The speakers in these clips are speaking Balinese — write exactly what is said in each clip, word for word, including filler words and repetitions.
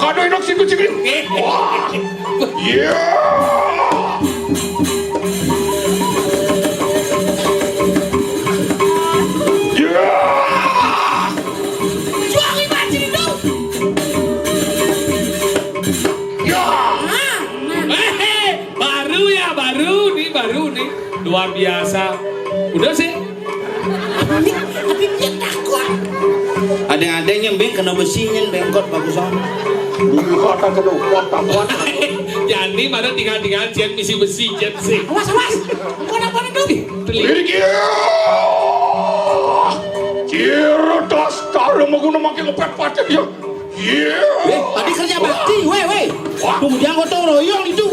Aduh, enak situ, Cikri. Wah. Iya. Iya. Jual lima, Cikri, dong. Ya. Nah, nah. Hehe, baru ya, baru nih, baru nih. Luar biasa. Udah sih. Ini, ini dia takut. Ada-ada nyembing kena besi nyen bengkot bagusan. Dulu kata kena kuat, kuat. Jadi mana tinggal-tinggal jen misi besi jen sih. Awas, awas. Kau nak mana dong? Telinga. Iki. Kira tas taruh mau guna makin ngepet pacar ya. Iya. Eh, tadi kerja bakti, weh, weh. Wah. Tunggu dia gotong royong itu.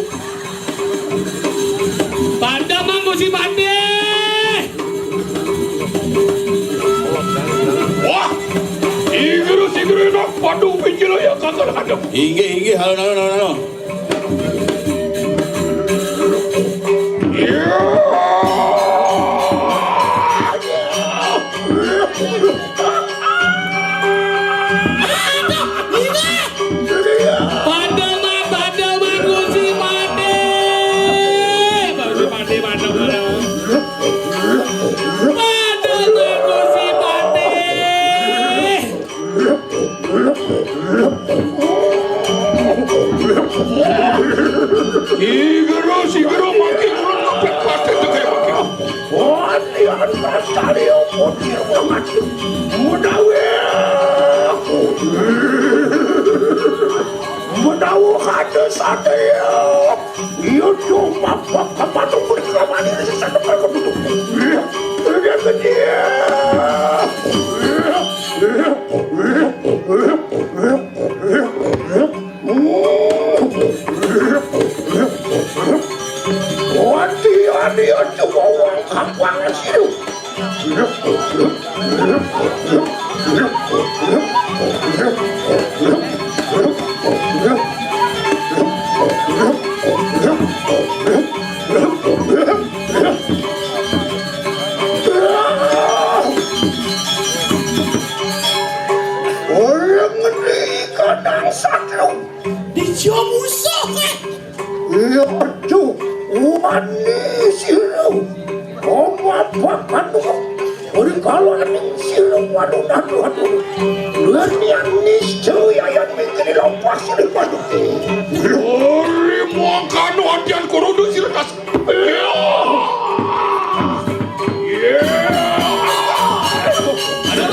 Pada manggusi pade. Wah. Inggris, Inggris, nak padu pinjil ya kagak ada. Inggih, inggih, halo, halo, halo, halo. Iya. Pademan, pademan, Gusti Pade. Gusti Pade, pademan. Pademan, Gusti Pade. Igero, sigero, mati, kurang, pet, pati, tegere, mati. Wah, tiada sario, putih, mati. Menawi aku. Menawi ada satria. Iya, cuma apa-apa tuh berkelaman ini sesat apa begitu. Iya, iya, iya. Wati, adi, aja wong kapan sih. Orang ngeri kadang satu. Dijo musuh, eh. Iya, aduh, wani sira. Oma bakal ora kala ning sira, waduh, aduh, aduh. Lenian niscaya yang mikir lepas di padu. Ori mongkano adian kurudu sira tas. Iya. Iya. Aduh.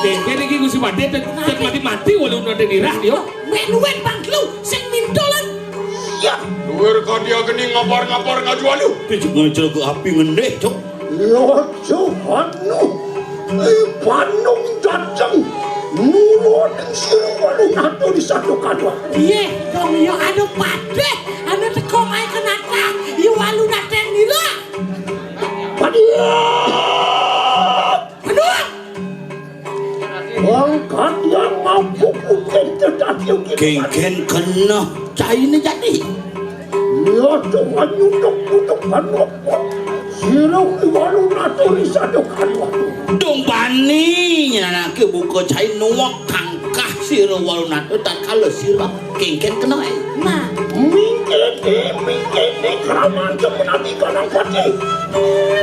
Dengke niki Gusti Pade tek, tek mati-mati walau nate nirah yo. Menuwen pangkelu sing mintolan. Ya. Luwir kadya geni ngapar-ngapar ngaju alu. Tek ngajel ke api ngendih, Cok. Lho, Johanu, eh, Panung dateng. Nuwun sira walu ngatur satu kadwa. Iya, dong, yo, anu padeh, anu teko mae kenata, yo walu naten nira. Padeh. Aduh. Wong kadya ngapuk ukin tetapi ukin. Kengken kena caine jati. Iya, cuma nyutuk-nyutuk kan apa? Sira ki walu naturi satu kan walu. Dong bani nyanake buka cai nuwak tangkah sira walu natur tatkala sira kengken kena. Nah, mingkene, mingkene kraman semenati kanang pati.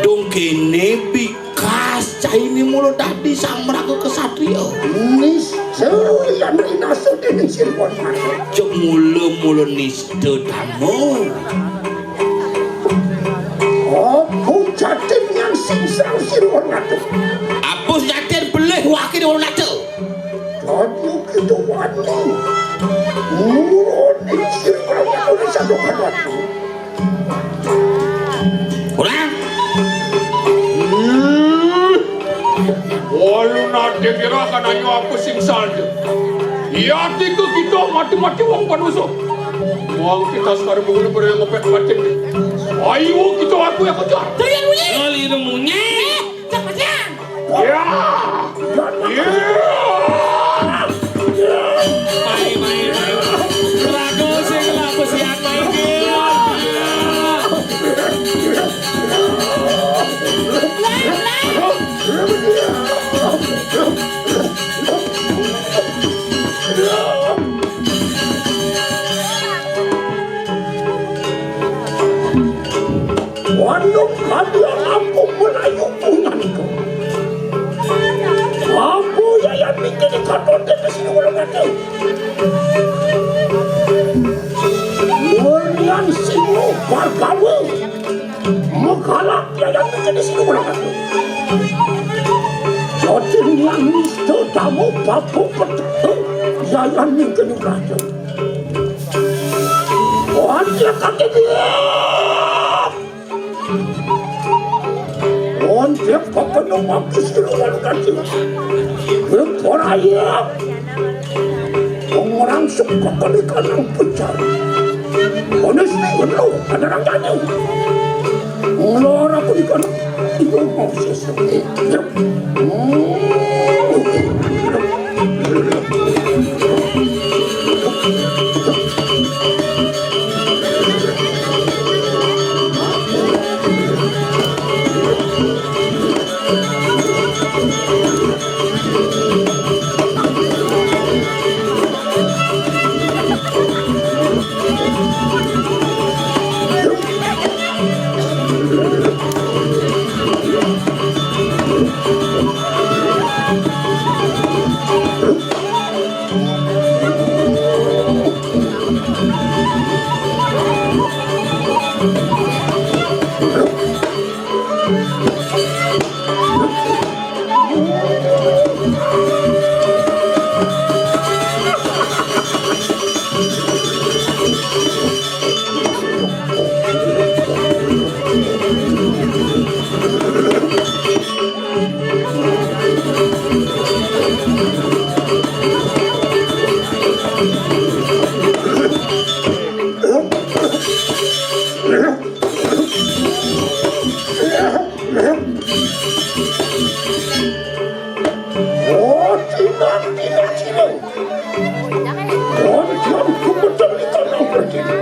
Dong kene bi Kas caine mula dadi samraga kesatria. Niscaya yen winasa dening Sirwana. Cuk mula-mula nista tamu. Apa jatin yang singsang Sirwana? Apa jatin belih wake Sirwana? Dadi kita wani. Nuruning Sirwana ora satu kata. Ora. Hmm. Walu nate kira kan ayo apa sing salju. Iya tiku kita mati-mati wong panuso. Wong kita sekarang bukan pernah ngepet patin. Ayo kita aku yang kejar. Tuh yang bunyi. Kali itu munyi. Eh, jangan, jangan. Ya. Murnian sinu bargawe. Megalak yayang kene sinu bargawe. Jotin yang nisto damu babu petu. Yayan ning kene raja. Wajah kaki dia. Onde pakana magus keluar kaji. Beporaya. Pengerang suka kali kanang pecar. Ones ni gelo ada rangkanya. Ngelor aku di kanang. Ibu mau sesuatu. Oh, tinang, tinang, tinang. Oh, tinang, kumpul di tanah bertinang.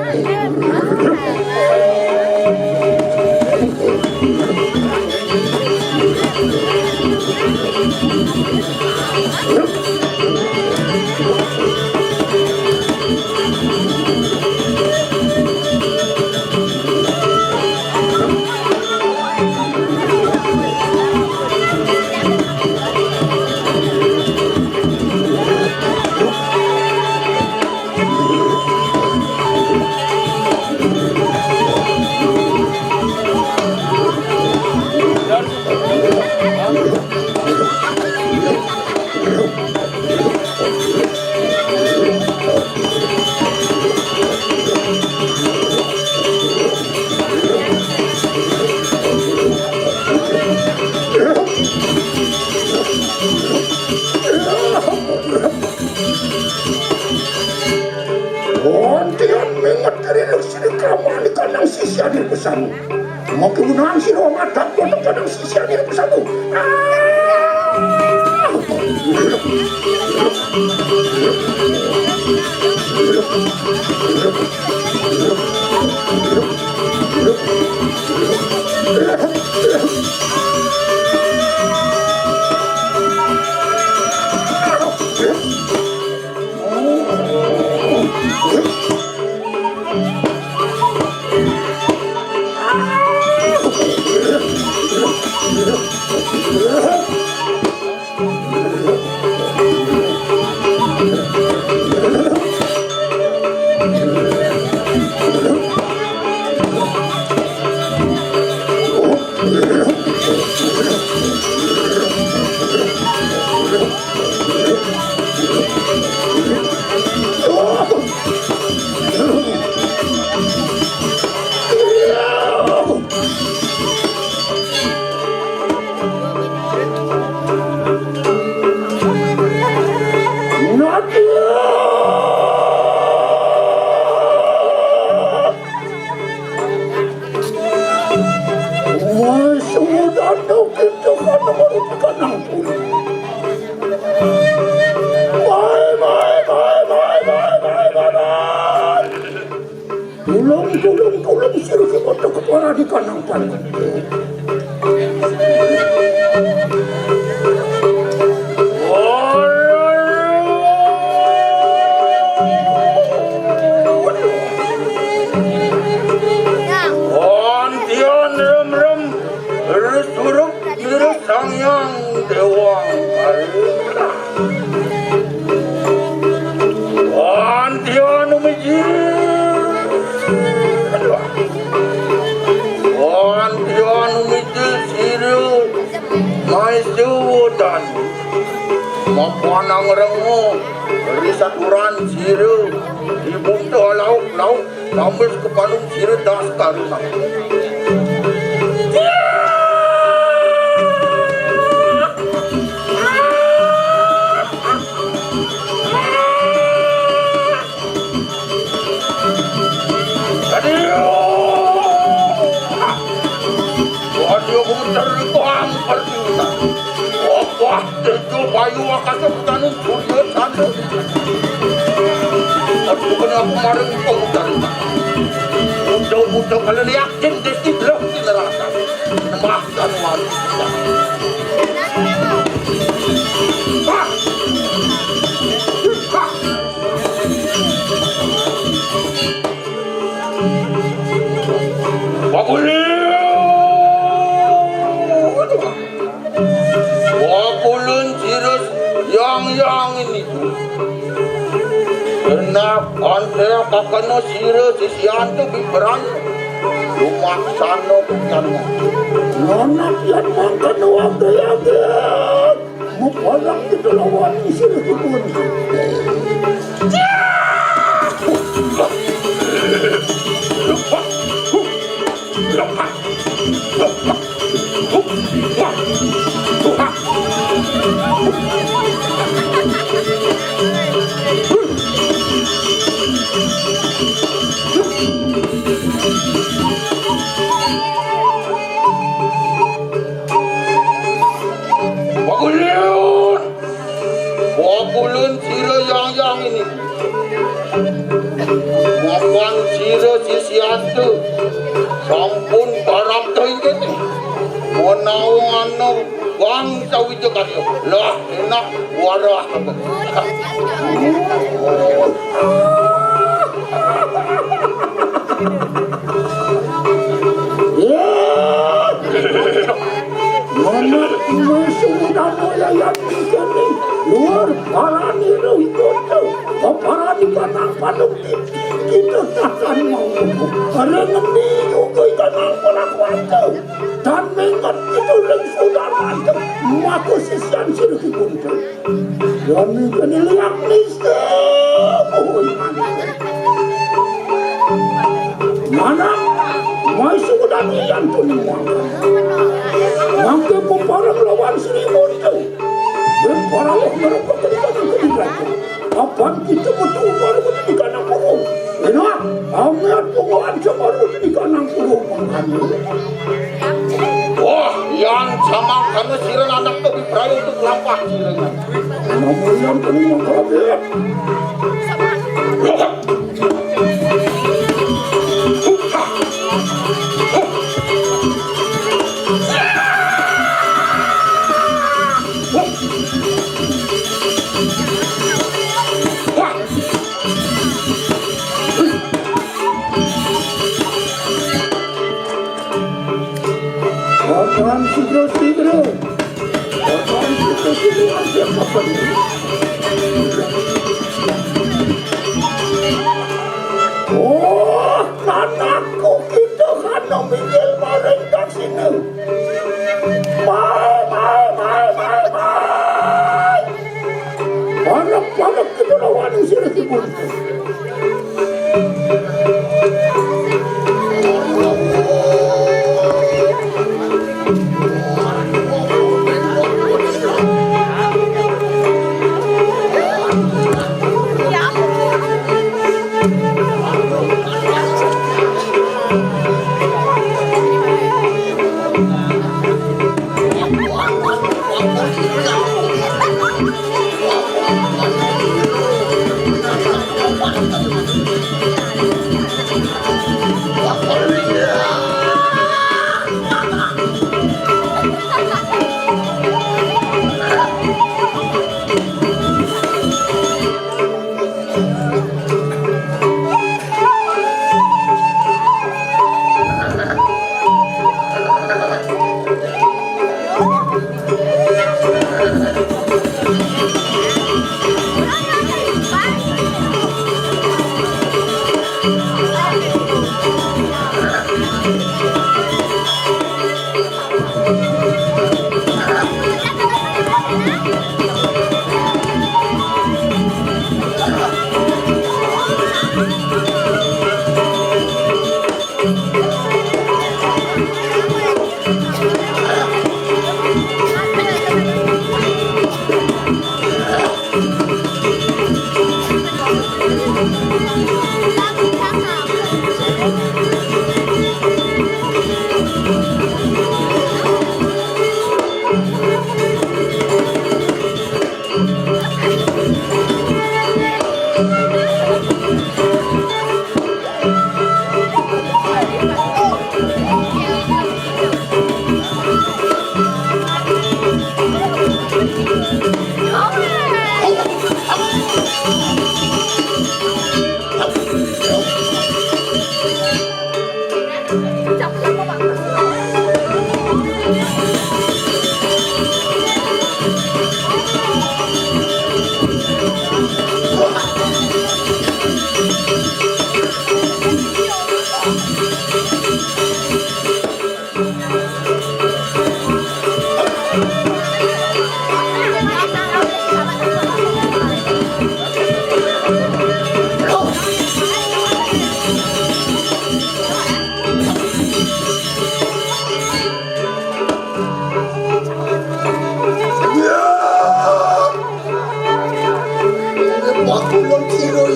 Ontian menget dari sini kamani kanang sisya di pesan. Menggunaan sira ngadhep wonten kadang sisiane bersatu. Ah! Wah, sudah no kita kan nomor tiga enam puluh. Bye, bye, bye, bye, bye, bye, bye, bye. Tulung, tulung, tulung, sira sing padha ketara di kanang panggung. Antian rem-rem, resuruk, irus Sang Hyang Dewa Kali. Dan mapanang rengo, ri saturan sira, ibun ta lauk-lauk, sambil kepanung sira das karuna. Aduh. Waduh, aku terbang pertiwi. Wah, itu bayu akasa petani surya canda. Aduh, kena aku marah, aku terbang. Udah-udah kalau yakin, desti belum di neraka. Nembah dan wali. Hah? Hah? Wakulun! Wakulun sira yang-yang ini. Genap ante kakana sira sisian tu biberan. Lumaksana bukan. Nanak yang mangkana wage-wage. Mupalang kita lawan isir kibun. Wakulun! Wakulun sira yang-yang ini. Mapan sira sisian tu sampun parab kaingkit. Menawa ana bangsa Wijakarta. Lah, enak warah. Mana musuh dana layan kene luar parani roh kota. Parani kanang padung kita takan mau. Ada ngendi juga kanang pelakuan tu. Dan mengat itu ring saudara tu. Maka sisian sirki pun tu. Kami kene liak niste. Oi, mana? Mana? Mai sudah nian tu ni mangke. Mangke peparang lawan Sri Monto. Dan para wah mereka ketika ketika. Apan kita betul baru di kanang purung. Enak, amat punguan semaru di kanang purung mangkane. Wah, yang sama kami sira anak lebih perayu untuk lampah sira. Namun yang kami mengkabit. Korban sidro-sidro. Korban sidro-sidro aja korban. Oh, anakku kita kan minggil maring kasino. Mai, mai, mai, mai, mai. Panek-panek kita lawan sira kibun.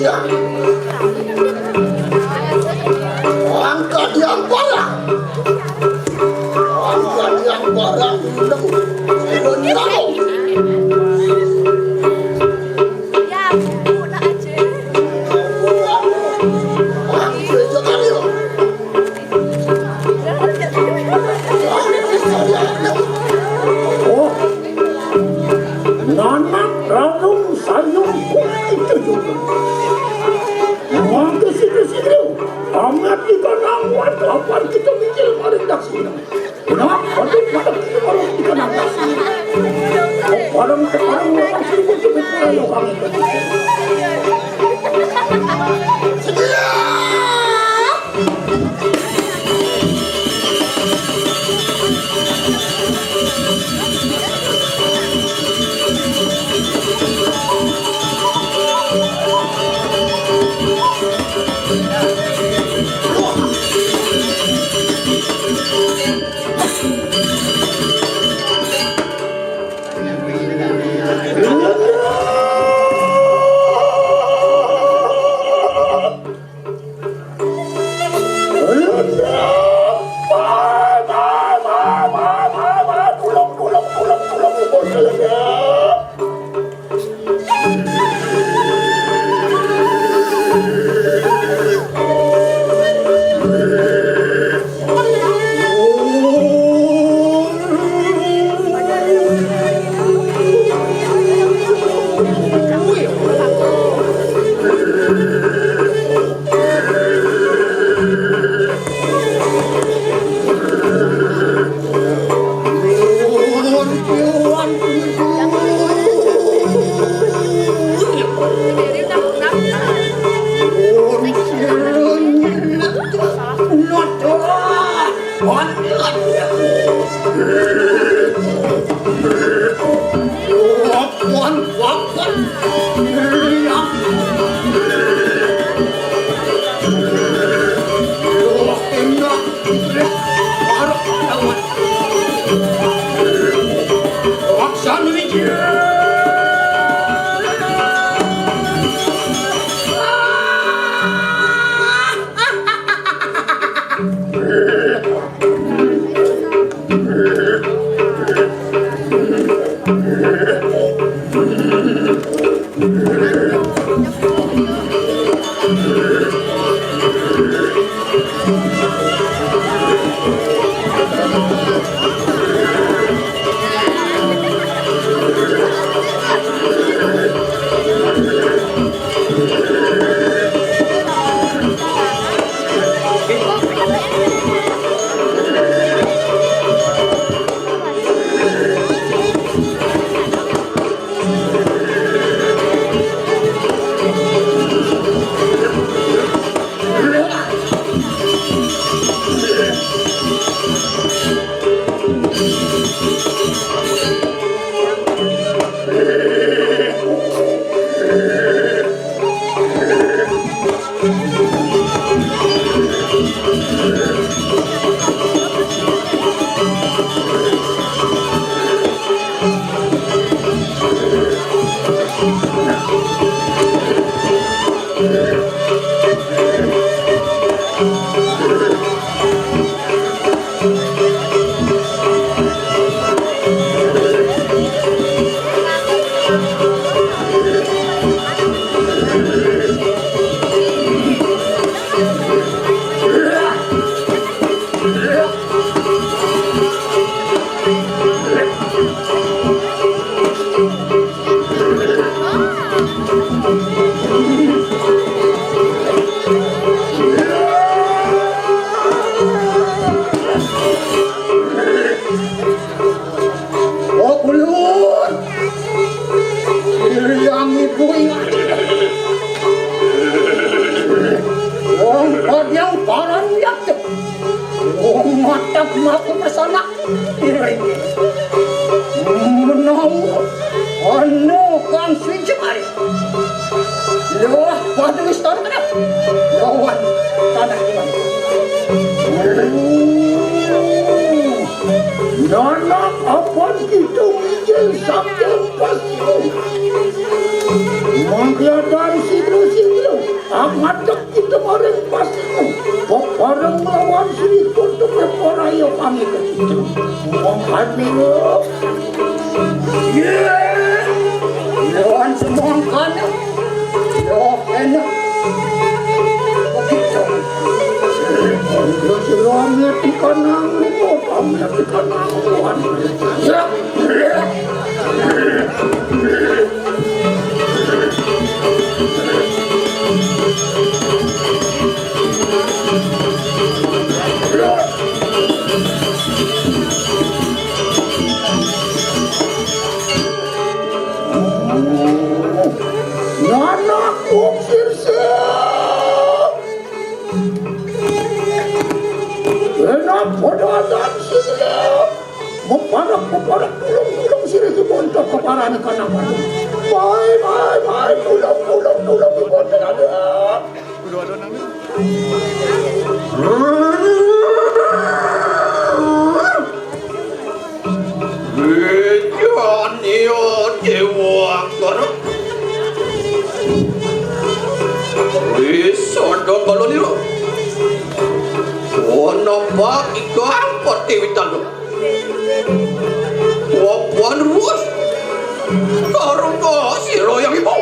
Angkat yang barang. Angkat yang barang. Oh, nanak ranum sayung kulit itu. Mangke situ-situ. Amat kita nang warta apan kita mikir maring daksina. Nah, untuk pada kita harus kita nang daksina. Padang sekarang orang sibuk-sibuk para lokal. Oh, ulun. Diri yang ibu ingat. Wong padiang paran yatu. Wong matap maku pesana. Diri. Menawa anu kang suci mari. Loh, waduh, istana kena. Lawan tanah iman. Nanak apan kita mijil saking pasir. Mangkiatan sidru-sidru. Kami ketiga. Mongkat minggu. Iya. Lawan semongkana. Yo, enak. Begitu. Yo, selamat di kanang. Kami di kanang. Ya. Nana kuksir siap. Enak pada adan siap. Meparak, meparak, tulung, tulung, sirih kibon tak keparani kanaman. Bye, bye, bye, tulung, tulung, tulung, kibon tak ada. Ijani o dewa kara. Wis ada kalonira. Ana bak ikang pertiwi tanduk. Wapan ruwet. Karangka sira yang ibu.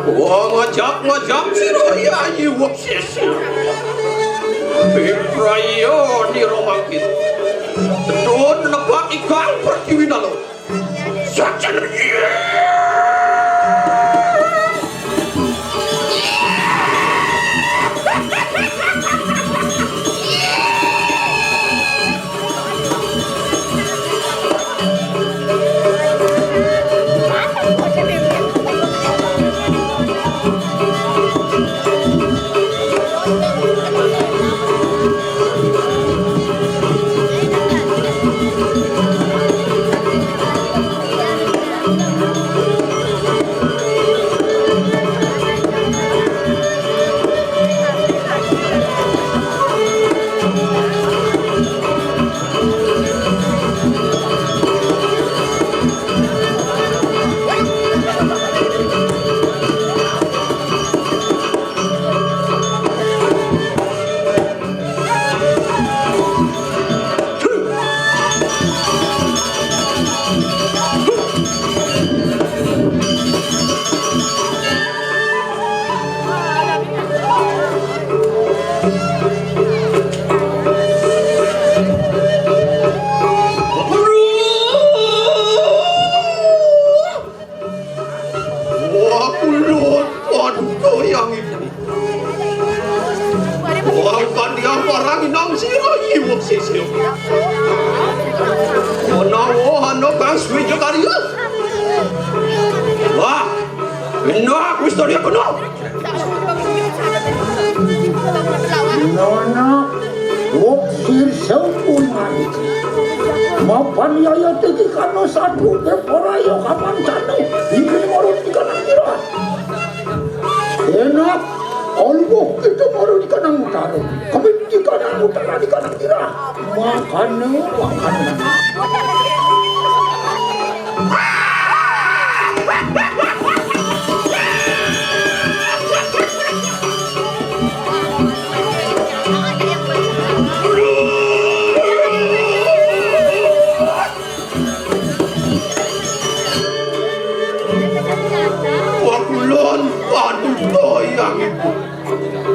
Wa ngajak-ngajak sira yayi wong sisi. Bipraya nira mangkin. Tedun nebak ikang pertiwi nalo. Sajen. Wah, kulon, waduh, goyang ini. Wah, kan dia barang inang sira, iwak sisir. Ana, wah, ana, Kang Swijo Karya. Wah, enak, wis dari aku, no. Nana, wong sir sepunan. Mapan yaya tiki kano satu, bepora yo kapan satu. Iki moro di kanan kira. Enak, olwo kita moro di kanan utara. Kami di kanan utara, di kanan kira. Makane, makane. Wah, kulon, waduh, goyang ibu.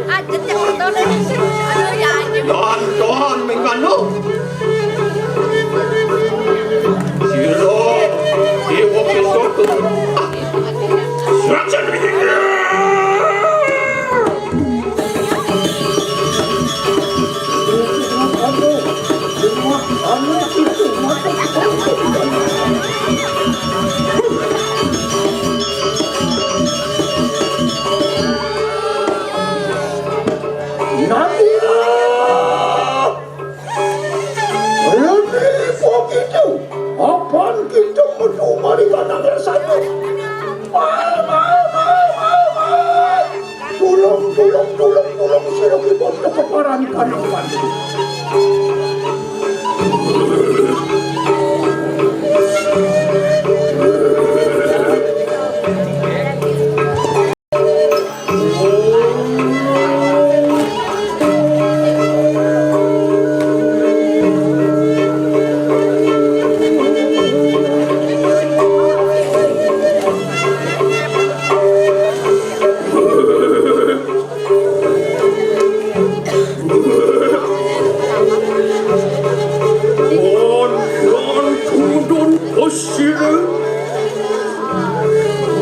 Aja cek motor. Aduh, ya, anjing. Tahan, tahan, mengkano. Sira, iwak sesok. Seraksan. Nadia! Rene po kita, apan kita metu mari kanang rasane. Bye, bye,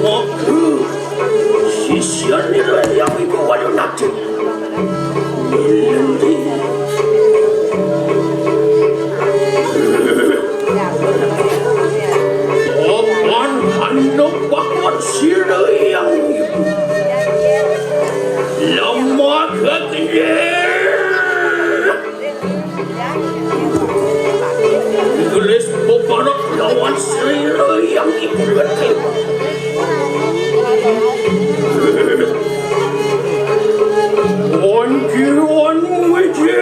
Aku sisyan nila yang ibu walu nanti. Nanti. Apan handa bangun sira yang ibu. Lama kekil. Gelis bebarak lawan sira yang ibu. Wan kiwan wiji.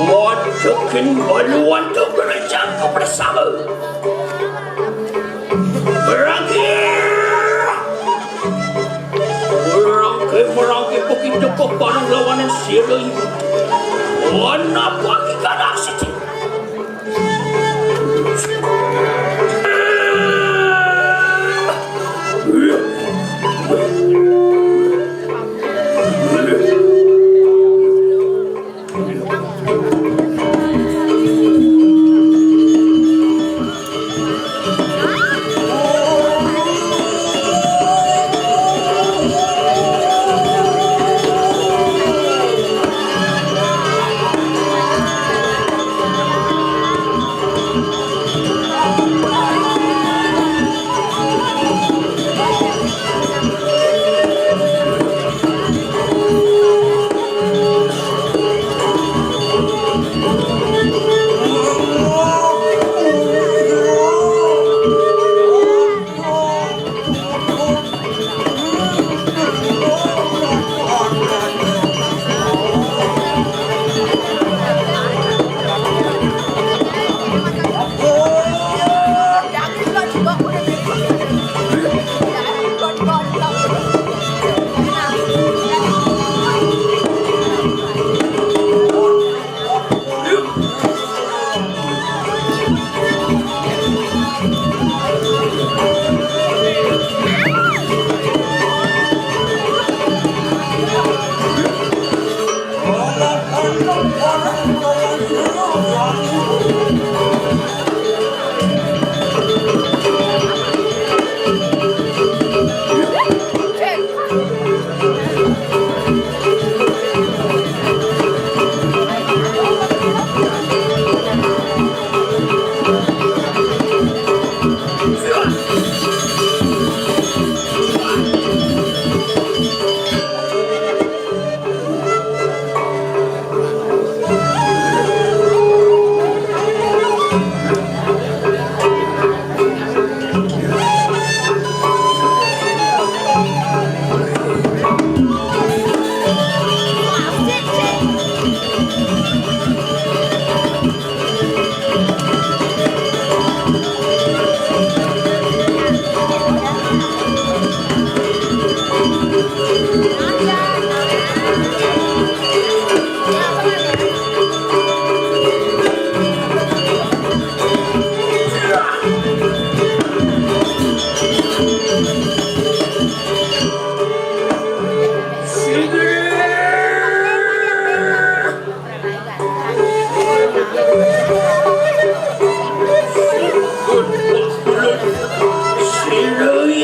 Wadukin baluan tu berjangka bersama. Berangkir. Berangkir, berangkir, begitu pepanang lawanan sira ibu. Wana pagi kadang siti.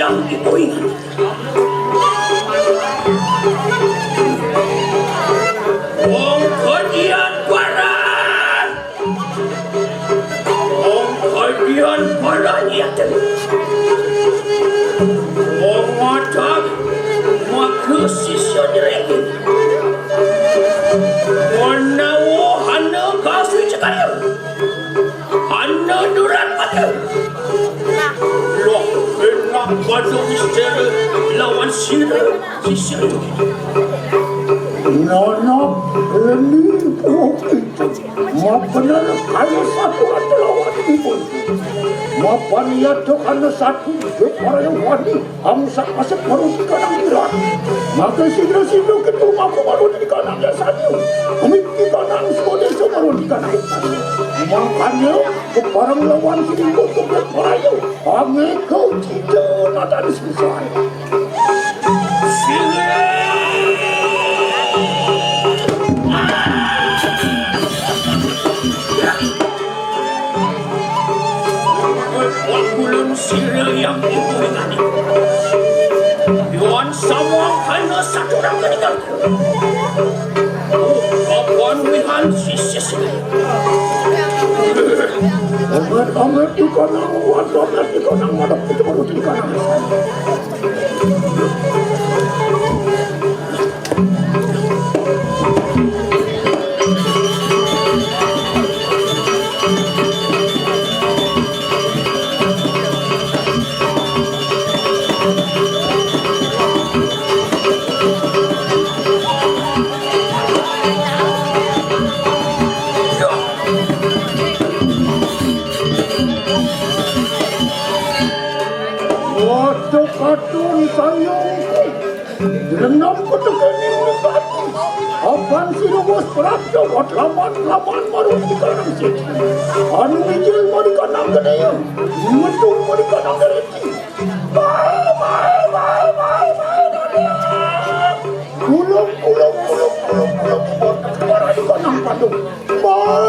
Ibu ingat. Wong kodian paran. Wong kodian paran ya. Wong matak maka sisa nyerengin. Menawa hana kasui cekaya. Ana durat mata. Loh, enak pada misteri lawan sira, sisir. Nono, ini pun itu. Mau benar kaya satu atau lawan ibu. Mau paniat tu kena satu, dia para yang wani. Kamu sak kasep baru tiga nang ilat. Maka sidra sidra ketu aku baru tiga nang ya satu. Kami tiga nang semua desa baru tiga nang ya satu. Makanya keparang lawan sini untuk berperayu. Kami kau tidak ada susah. Wong bulun sira yang ibu ingani. Yuan samong hanya satu orang meninggal. Kapan wihan sisis. Omet, omet, di kanang, wan, omet, di kanang, wan, itu baru di kanang. Waduh, kadun sayangku. Lenam ketekening negati. Apan sira wis prapta wat laman-laman marang Ika Resi. Anu mijil mari kanang gedeyang. Metu mari kanang gereti. Bal, bal, bal, bal, bal, bal. Kulung, kulung, kulung, kulung, kulung. Mari kanang pandung. Bal.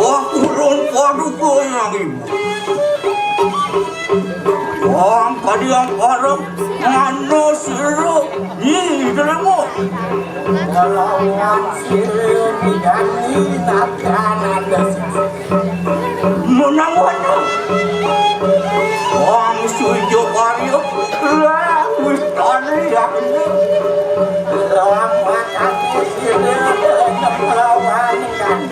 Wah, ulun paduka nang ibu. Wong kadiang parek ngano sira nyi delemo. Kalau wong sira didani nakan ada sira. Menang wana. Wong sujuk waryo. Lah, wis tani ya. Lawan kaki sira. Lawan kan.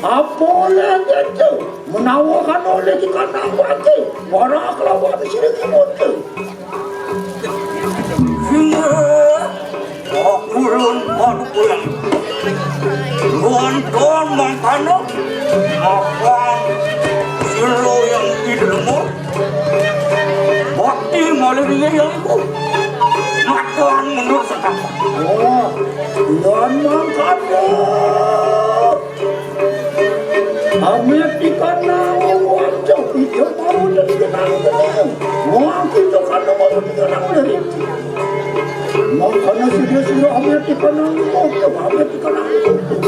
Apa oleh itu? Menawa kan oleh di kanang wati, ora kelawan sirih kemudi. Aku lun padu pulang. Wonten mangkana makan sira yang tidak lemur. Bakti malih ringe yang iku. Matuan mundur setapak. Oh, lan mangkana. Amit ikan nang wajah kita mau dan kenang kenang. Wah, kita kan mau dengan nang dari. Mangkana sira-sira amit ikan nang wajah, amit ikan nang wajah.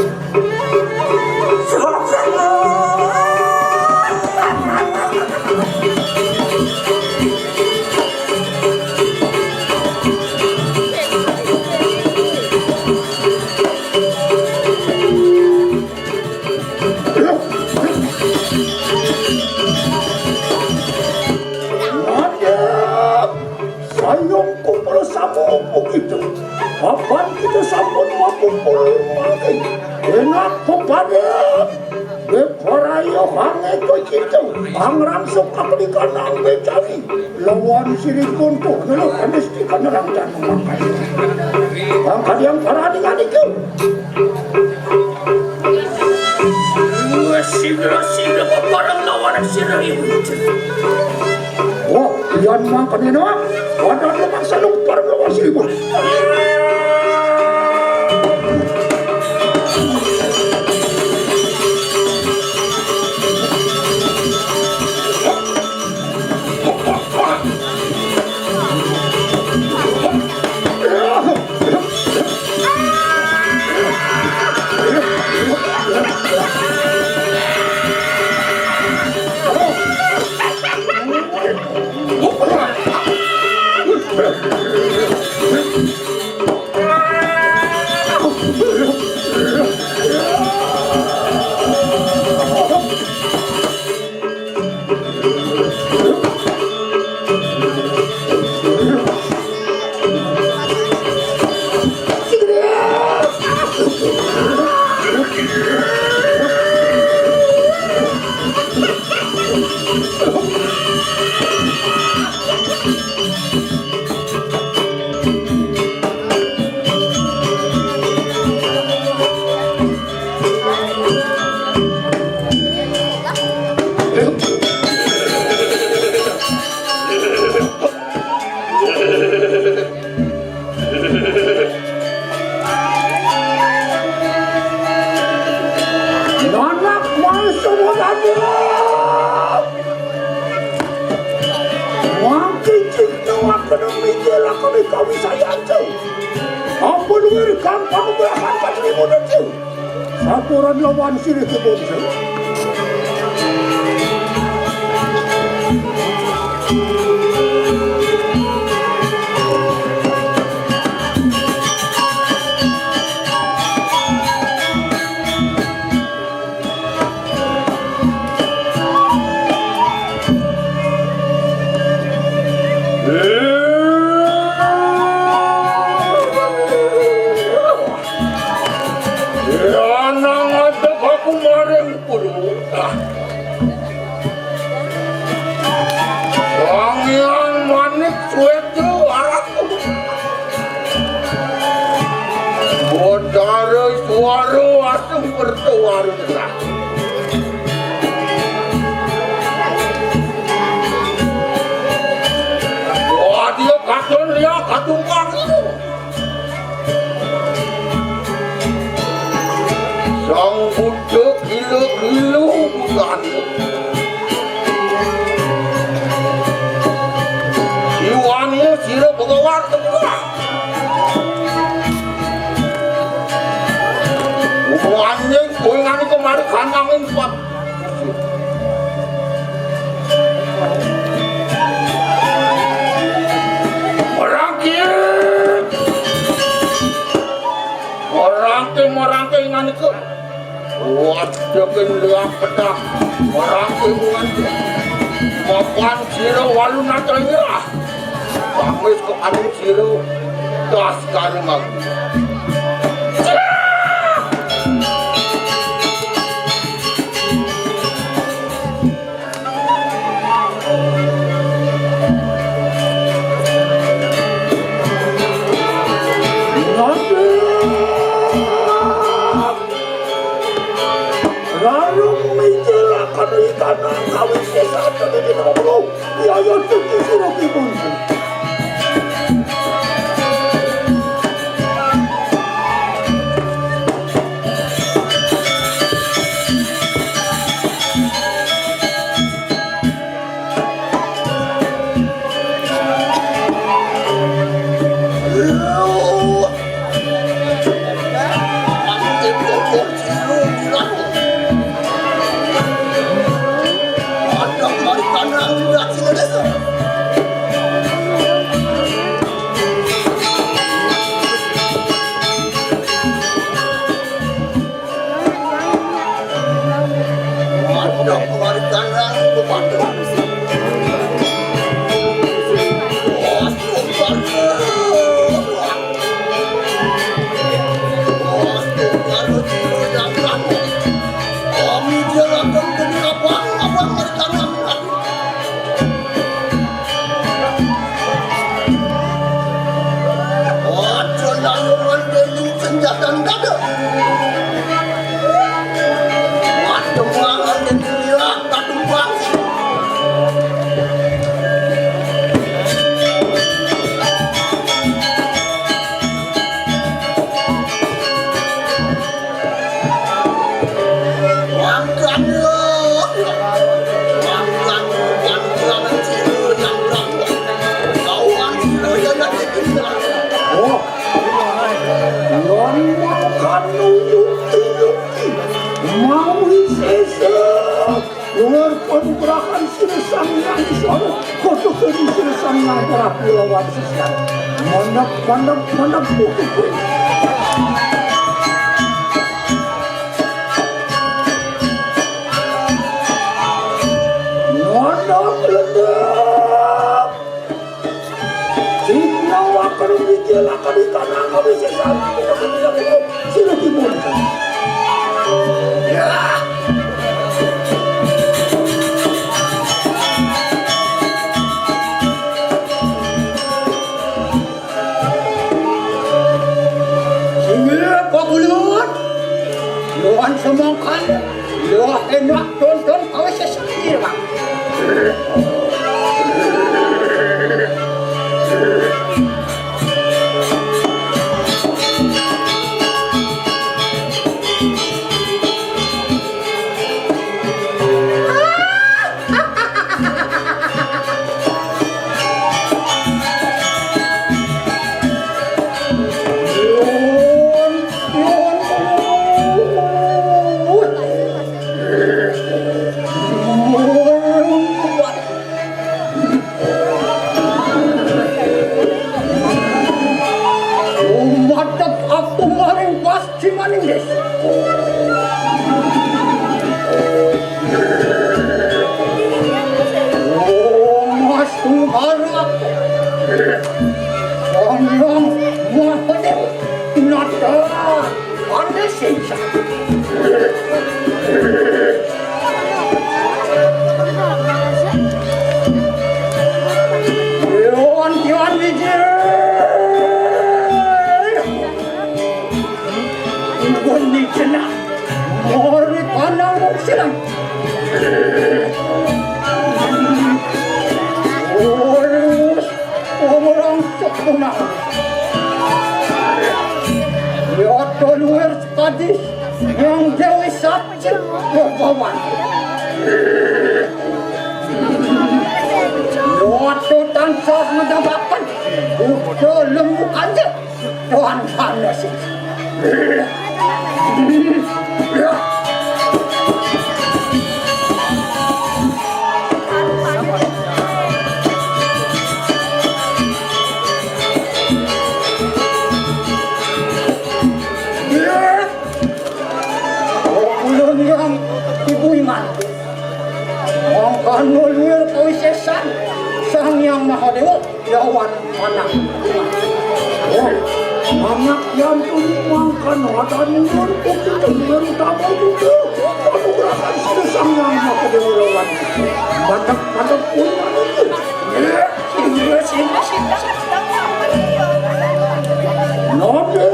Sayang kumpul sama opo kita. Kapan kita sampun makumpul mangke? Enak kepada Beporayo hange kowe kita. Pangrangsuk kaplikan nang becari. Lawan sirih kuntuh. Lelo mesti kena rangkang mangke. Angkat yang parani nganiku. Sira-sira peparang lawan sira ibu. Wah, yan mangkene no. Wadah lu maksa lu parang lawan sirih. Nanak maesung wadana. Wangkicik tawakana mikir lakoni kawisayancu. Apa luwir kang pamunggahan patrimunecu? Saturan lawan sirih kebonsu. Lanang adeg aku maring purwa. Sang Hyang Manik Sweta aratu. Betara Iswara asung bertuaru tenang. Wadya kadon liya katungkang itu. Sang Buddha gila-gila bukan. Iwanmu sira Bhagawan tengah. Wanying kowe ngani kemari kananging pat. Merangkir. Merangkir, merangkir ngani ke. Waduh, kendang pedah. Merangkir ngani. Mapan sira walu natal nyerah. Pamit kok anu sira. Das karo aku. Rumijil akan ikana kawis sesat dadi nomor. Iya, iya, tuti sira kibun. Aja nang nurun dening senjata dada. Waduh, mangan dening liwat, waduh, bangsa. Oh, lan mangkanu yukti-yukti, mawi sesek, luwih panugrahan Sri Sang Hyang Iswara, kudu Sri Sang Hyang Prabu lawan sesek. Mandap, mandap, mandap, kudu. Nandang lendep. Sinawa karo mijil akan ikana kawis sesana. Sira dipunten. Ya. Inggih, Pak Ulun. Nuwun semangkan. Wah, enak tonton kawis sesat, Bang. Umatep aku maring pas Cimaningges. Om Astu Hara. Om Hyang Mahadewa. Nata Anda Singsa. Dewan Tiwan Wijaya. Ibu ni kena. Mori panang silang. Urus orang sepunang. Ya, toluer sekadis yang Dewi Sakti berbawan. Ya, tansah mendapat. Udah lembu kanjeng. Tuhan panas. Ulun yang ibu iman. Mangkana luwih kawisésan Sang Hyang Mahadewa lawan anak. Oh, anak yang tuni mangkana adané nuwun bukti luwih utama juga. Panugrahan Sang Hyang Mahadewa lawan. Mantap, mantap, ulun. Iya, iya, iya, iya. Nanda.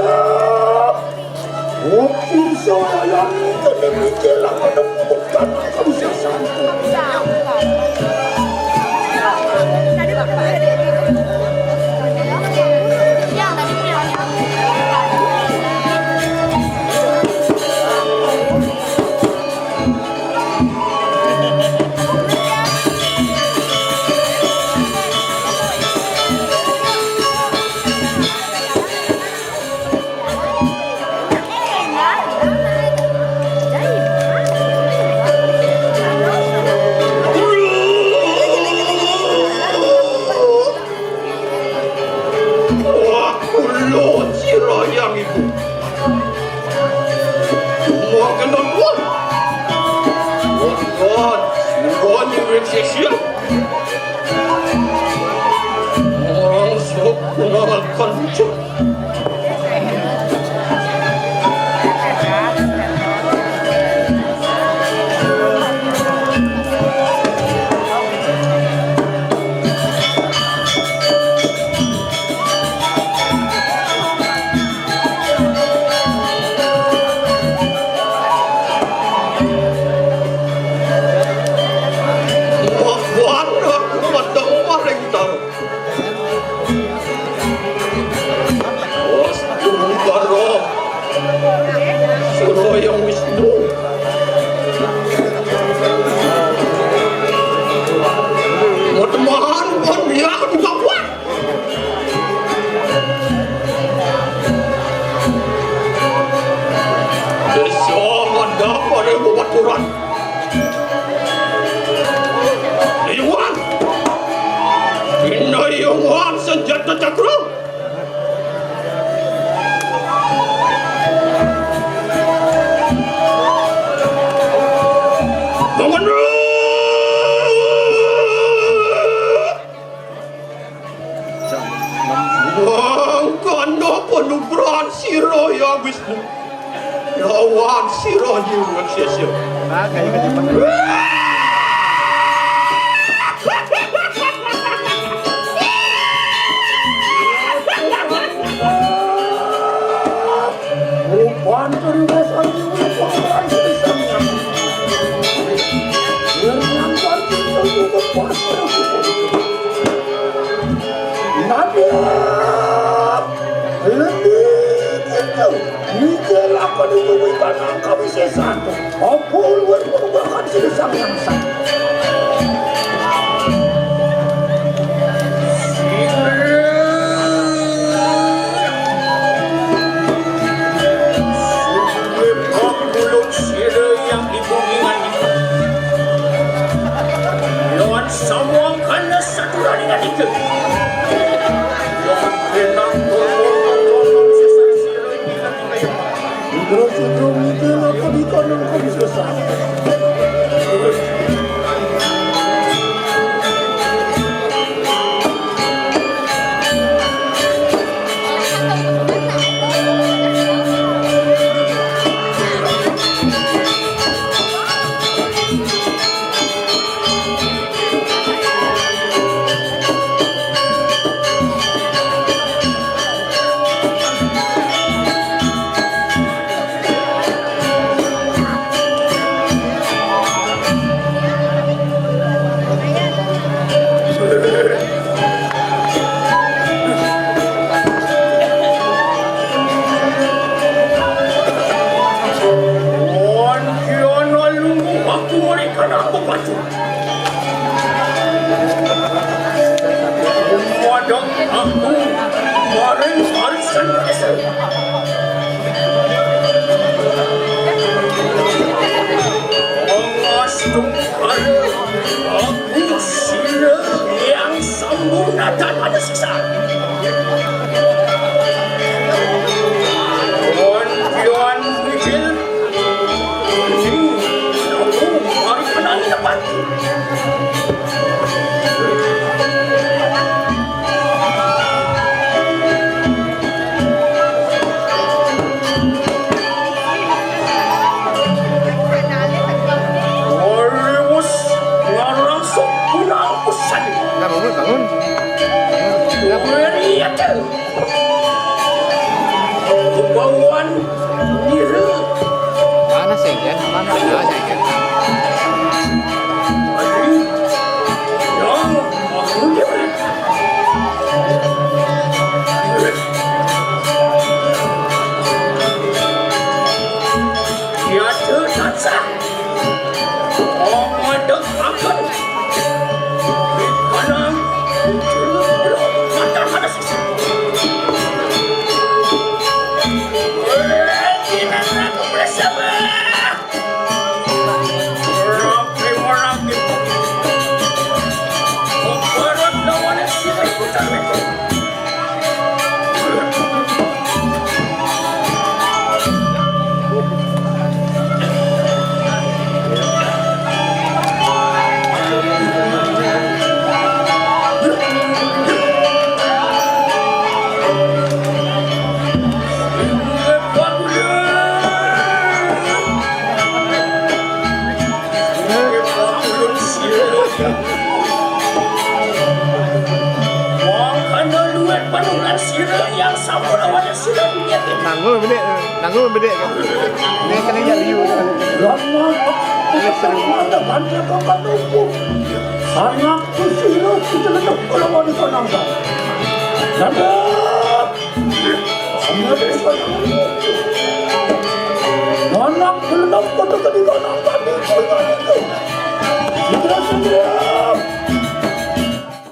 Opi sayang kene mikir lah, ada Wah, kulo sira yang ibu. Semua kena buat. Buat, buat. Semua nyiwit sisir. Orang sok akan lucu. Wastu Baro Suraya Wisnu. Matemahan pun dia di bawah. Desa ngadap pada bebaturan. Iwan! Ina Iwan senjata cakra! Mengenai! Wong kono penubrahan sira ya Wisnu. Lawan sira nyuwun sesya. Rupan terima sari rupa orang sesanya. Yang lancar kita juga pas. Nadya! Lebih itu, Mika lakon itu wibawa kawisésan. Apa luwih perubahan sing sang yang sang. Suwe pangulung sira yang ibu ingani. Lawan samangkana saturaning adika. Lawan benang turun sesar sira ingkang ingkang. Indra Sudra mikir apa dikandung kawisésan. Wan kiana lungguh aku mereka nak membantu. Wadang aku maring arisan desa. Pangastung kala aku sila yang sambung natan ada sisa. Wan kian mijil. Ning, aku mari menangi depan. Warius ngarang sok punang usan. Bangun, bangun. Wari ada. Wong kana luwih panular sira yang sampun awalé sira nggih. Nanggung bedik, nanggung bedik. Ini kena jadi. Lama aku mata kanca kau kata hukum. Anak ku sira kita letak kalau mau dikonangkan. Dadah. Anak ku letak kau kata dikonangkan. Itu.